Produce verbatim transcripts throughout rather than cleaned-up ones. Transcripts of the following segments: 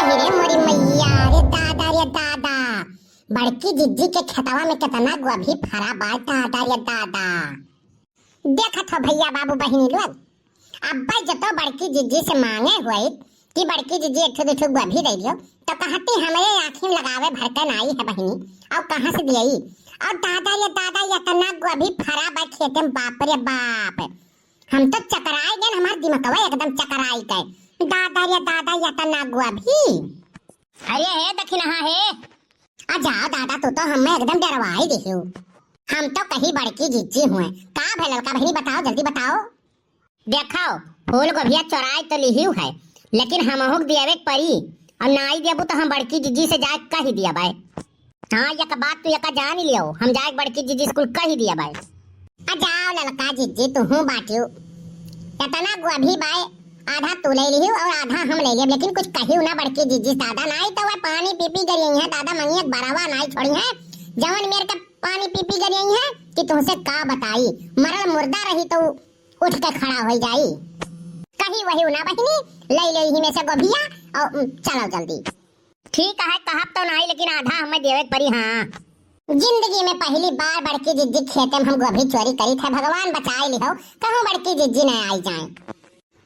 अरे मोरी मैया, रे दादा, रे दादा, बड़की जिज्जी के खेतवा में केतना गोभी फरा बा, दादा रे दादा। देखत हो भइया बाबू बहिनी लोग, अब्बै जतो बड़की जिज्जी से मांगे होई कि बड़की जिज्जी एक ठो दू ठो गोभी दे दियो, तो कहती हमरे आँखी में लगावे भर के नाई है बहिनी, और कहाँ से दियई? और दादा रे दादा, एतना गोभी फरा बा खेते में, बाप रे बाप, हम तो चकराई गए, हमार दिमगवा एकदम चकराई गए। दादा रे दादा, एतना गोभी। अरे हे दखिनहा हे, आ जाओ दादा, तू तो हमें एकदम डरवाई दिहियो। हम तो कही बड़की जिज्जी हुए। का भे ललका बहिनी, बताओ, जल्दी बताओ। देखो, फूल गोभिया चोराई तो लिहियो है, लेकिन हमहू के दियावे के परी। और नाई देबू तो हम बड़की जिज्जी से जाए कही दियाबे। हाँ, एक बात तू एका जान लियो, हम जाए बड़की जिज्जी से कुल कही दियाबे। आ जाओ ललका जिज्जी, तुहू बाटियो। एतना गोभी बाय, आधा तू ले लिहियो और आधा हम ले लेब, लेकिन कुछ कहियो ना बड़की जिज्जी से दादा, नाई तो वह पानी पी पी गरियइहैं दादा, मंगिया के बरवा नाई छोड़िहैं। जवन मेर के पानी पी पी गरियइहैं कि तुहसे का बताई, मरल मुर्दा रही तो उठ के खड़ा होइ जाई। कही वही ना बहिनी, ले ले ही में से गोभिया और, उम, चलो जल्दी। ठीक है, कहब तो नाई, लेकिन आधा हमें देवे के परी। हाँ, जिंदगी में पहली बार बड़की जिज्जी खेते में हम गोभी चोरी करी थे, भगवान बचाए लिहो, कहूँ बड़की जिज्जी न आई जाए।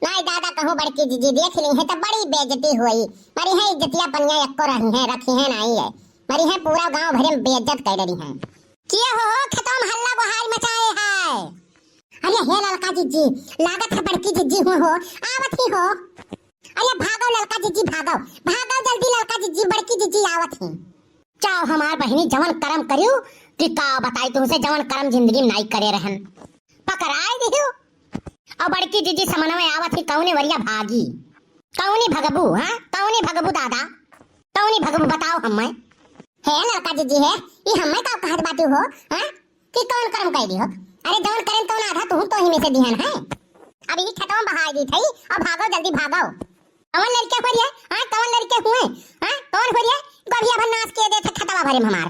नाई दादा, कहूँ बड़की जिज्जी देख ली है तो बड़ी बेइज्जती हुई। मरी है इज्जतिया पनिया एक्को रही है, रखी है नाई है। मरी है पूरा गांव भरे में बेइज्जत कर रही है। किए हो, हो खेतों में हल्ला गुहार मचाए है। अरे हे ललका जिज्जी, लागत है बड़की जिज्जी हुए हो, आवत ही हो। अरे भागो ललका जिज्जी, भागो, भागो जल्दी ललका जिज्जी, बड़की जिज्जी आवत ही। चाओ हमार बहिनी, जवन करम करियो कि का बताई तुमसे, जवन करम जिंदगी में नाई करे रहन, पकड़ाए दियो। और बड़की जिज्जी समनवे आवत ही, कौने वरिया भागी, कौनी भगबू, हाँ, कौनी भगबू दादा, कौनी भगबू बताओ हमें। हे ललका जिज्जी हे, ई हमें का कहत बाटी हो, हाँ? कि कौन करम कइ दिहो? अरे जौन करेन तौन आधा तुहूँ तो ही में से दिहन है। अब ई खेतवा में बहाई दी थई और भागो, जल्दी भागो। कौन लड़के हो रे? हाँ, कौन लड़के हुए? हाँ, कौन हो रे? गोभिया भर नाश किए देथे खेतवा भरे में हमार।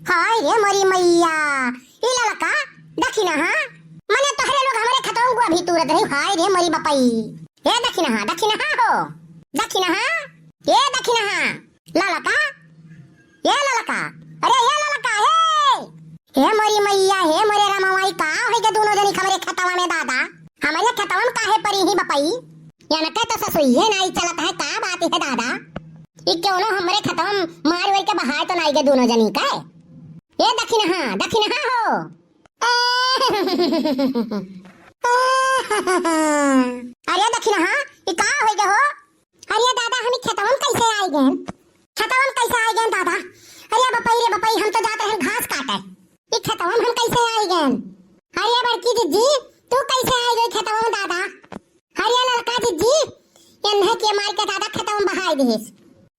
हाय रे मोरी मैया, ई ललका दखिनहा, मने तोहरे लोग हमरे खेतवा में गोभी तूरत रही। हाय रे मोरी बपई, ए दखिनहा, दखिनहा हो, दखिनहा, ए दखिनहा, ललका, ए ललका, अरे ए ललका, हे, हे मोरी मैया, हे मोरे रामा माई, का होई गे दोनों जनी हमरे खेतवा में दादा? हमरे खेतवा में काहे परी ही बपई? यनके तो ससुइये नाई चलत है, का बात है दादा? ई कौनो हमरे खेतवा में मार वार के बहाए तो नाई गे दोनों जनी के? ए दखिनहा, दखिनहा हो। अरे दखिनहा, ई का होई गे हो? अरे दादा, हम ई खेतवा में कैसे आई गए? खेतवा में कैसे आई गए दादा? अरे बपई रे बपई, हम तो जात रहन घास काटे। ई खेतवा में हम कैसे आई गए? अरे बड़की जिज्जी, तू कैसे आई गई खेतवा में दादा? अरे ललका जिज्जी, एन्हे के मार के दादा खेतवा में बहाई दिहिस।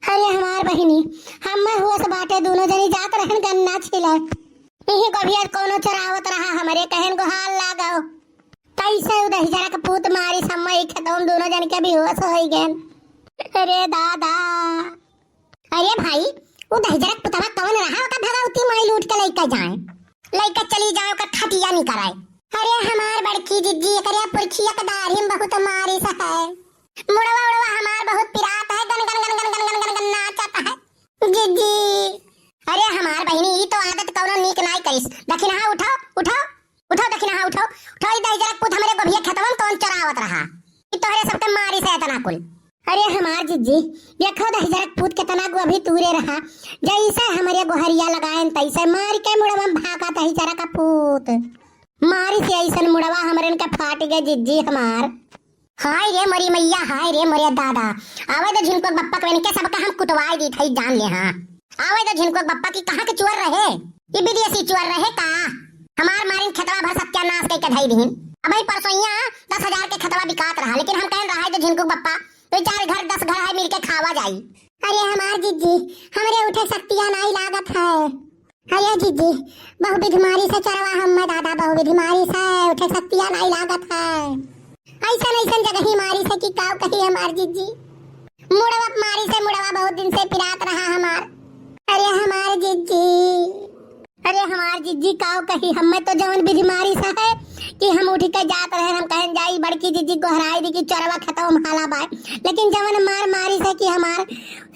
अरे हमार बहिनी, हमें होश बाटे, दोनों जनी जात रहन गन्ना छीले। इही गोभिया कौनो चरावत रहा, हमरे कहन गोहार लागो। कैसे उ दहिजरा के पूत मारिस, हमें ई खेतवा में दोनों जन के बेहोश होई गए। अरे दादा। अरे भाई, उ दहिजरा के पुतवा कौन रहा, ओकर भगवती माई लूट के लइका जाए, लइका चली जाए, ओकर खटिया निकराए। अरे हमार बड़की जिज्जी, एकरे पुरखिया के दाढ़ी में बहुत मारिस है। मुड़वा उड़वा हमार बहुत पिरात है, गन गन गन गन गन गन गन गन नाचत है। जिज्जी, अरे हमार बहिनी, ई तो आदत कौनो नीक नाई करिस। दखिनहा उठो, उठो, उठो दखिनहा, उठो, उठो। ई दहिजरा के पूत हमरे गोभिया खेतवन कौन चरावत रहा? ई तोहरे सबके मारिस है एतना कुल। अरे हमार जिज्जी, देखो दहिजरा के पूत केतना गोभी तूरे रहा। जैसे हमरे गोहरिया लगाएन तैसे मार के मुड़वा में भागा दहिजरा का पूत। मारिस ऐसन मुड़वा हमरन के फाट गए जिज्जी हमार। हाय रे मोरी मैया, हाय रे मोरे दादा। आवे तो झिनकुआ के बप्पा के, इनके सबका हम कुटवाई दी थई, जान ले हाँ। आवे तो झिनकुआ के बप्पा की कहाँ के चुअर रहे, ये विदेशी चुअर रहे का? हमार मारिन खेतवा भर सत्यानाश कई के धई दिहिन। अबही परसोइया दस हजार के खेतवा बिकात रहा, लेकिन हम कहन रहा है तो झिनकुआ के बप्पा, तो चार घर दस घर है, मिलके खावा जाई। अरे हमार जिज्जी, हमरे उठे शक्तिया नाई लागत है। अरे जिज्जी, बहु विधि मारिस है चरवा हम्मे दादा, बहु विधि मारिस है, उठे शक्तिया नाई लागत है। ऐसन ऐसन जगही मारिस है कि काव कही हमार जिज्जी। मुड़वा मारिस है, मुड़वा बहुत दिन से पिरात रहा हमार। अरे हमार जिज्जी, अरे हमार जिज्जी काव कही, हम्मे तो जवन विधि मारिस है कि हम उठ के जात रहे, हम कहन जाई बड़की जिज्जी जी गोहराई दी कि चोरवा खेतवा में हाला बाय, लेकिन जवन मार मारिस है कि हमार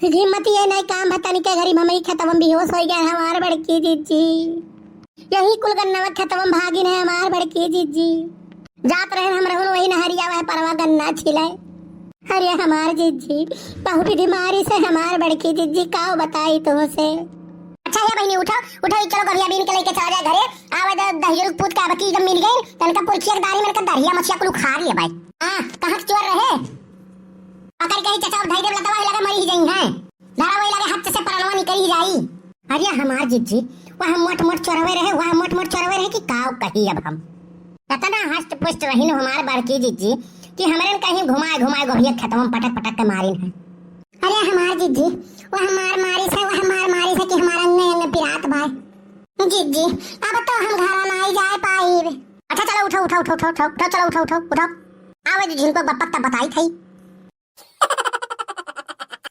हिम्मत ये नहीं काम भतन के गरीब हमरी खेतवा में बेहोश होइ गए हमार बड़की जिज्जी। यही कुल गन्नवा खेतवा में भागिन है हमार बड़की जिज्जी। जात रहन हम रहन वही नहरिया वह परवा गन्ना छिले। अरे हमार जिज्जी, बहु विधि मारिस है हमार बड़की जिज्जी, काव बताई तुमसे। अच्छा हे बहिनी, उठो, उठो, ई चलो गभिया बीन के लेके चला जाए घरे। आवे द-, दहिजरू पूत का बकी जब मिल गई, तनका पुरखिया के दारी में इनका दरिया मछिया कुल उखाड़ ले भाई। हाँ, कहाँ के चोर रहे? पकड़ के ही चचा धई देव लतवा, वही लगे मरी ही जाई हैं। धरा वही लगे हाथ से परनवा निकल ही जाई। अरे हमार जिज्जी, वह मोट मोट चोरवे रहे, वह मोट मोट चोरवे रहे कि काव कही अब हम। इतना हष्ट पुष्ट रहिन हमार बड़की जिज्जी कि हमरे कहीं घुमाए घुमाए गोभिया खेतवा में पटक पटक के मारिन है। अरे हमार जिज्जी, वह मार मारिस है, वह मार मारिस है कि हमार अंगे अंगे पिरात भाई। जिज्जी, अब तो हम घर नहीं जाए पाइब। अच्छा चलो उठो, उठो, उठो, उठो, उठो, उठो, चलो उठो, उठो, उठो। आवे जो झिनको बप्पा तब बताई थई।